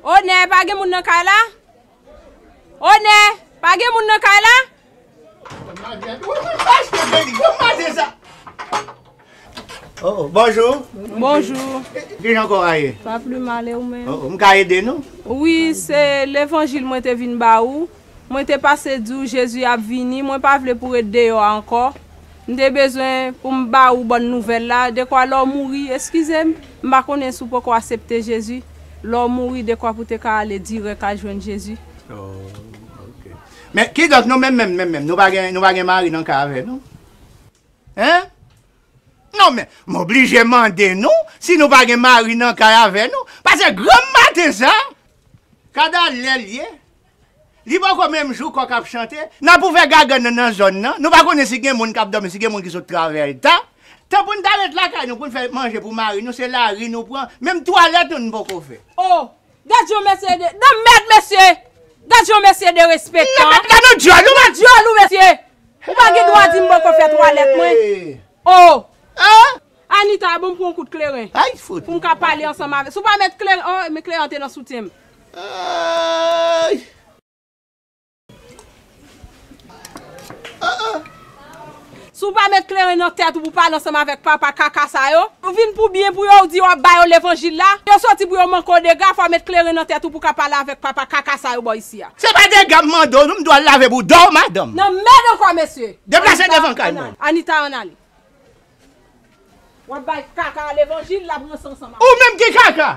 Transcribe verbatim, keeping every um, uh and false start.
Onè, pa gen moun nan kay la? Onè, pa gen moun nan kay la? Oh, oh, bonjou. Bonjou. Kijan kò a ye? Pa pli mal e ou menm? Oh, oh, m ka ede nou? Wi, se levanjil mwen te vin ba ou. Mwen te pase di w Jezi ap vini, mwen pa vle pou w ret deyò a ankò. M te bezwen pou m ba ou bòn nouvèl la, dekwa lè w mouri, eskize m, m pa konnen si w poko aksepte Jezi. Lè w mouri, dekwa pou w te ka ale dirèk al jwenn Jezi. Oh, ok. Men kidonk nou menm menm menm menm, nou pa gen, nou pa gen mari nan kay avè nou? Hein? Non men, m oblije mande nou si nou pa gen mari nan kay avè nou. Paske granm maten sa, kada lè l ye, li poko menm jou kòk ap chante, n ap ouvè gagann nan nan zòn nan, nou pa konnen si gen moun k ap dòmi, si gen moun ki sot travay ta. Tan pou n ta ret lakay nou pou n fè manje pou mari nou, se lari nou pran, menm twalèt nou n poko fè. Oh! Gad jan mesye de, nan mèd mesye! Gad jan mesye derespektan! Nan mèd la nou dyòl ou! Nan dyòl ou mesye! Ou pa gen dwa di m poko fè twalèt mwen! Oh! Hein? Anita, bon m pran yon kout kleren. Ay fout. Pou m ka pale ansanm avè. Si w pa met kleren, oh, men kleren an te nan soutyen m. Ay. Si w pa met kleren nan tèt ou pou pale ansanm avèk papa kaka sa yo, ou vin pou byen pou yo, ou di w ap ba yo levanjil la, yo soti pou yo manke w dega, fò w met kleren nan tèt ou pou w ka pale avèk papa kaka sa yo bò isi a. Se pa dega m mande w, non, m dwe al lave boudon w, madanm. Nan mèd ankò mesye. Deplase devan kay mwen. Anita, ann ale. W ap bay kaka levanjil la pran san ansanm avè w. Ou menm ki kaka.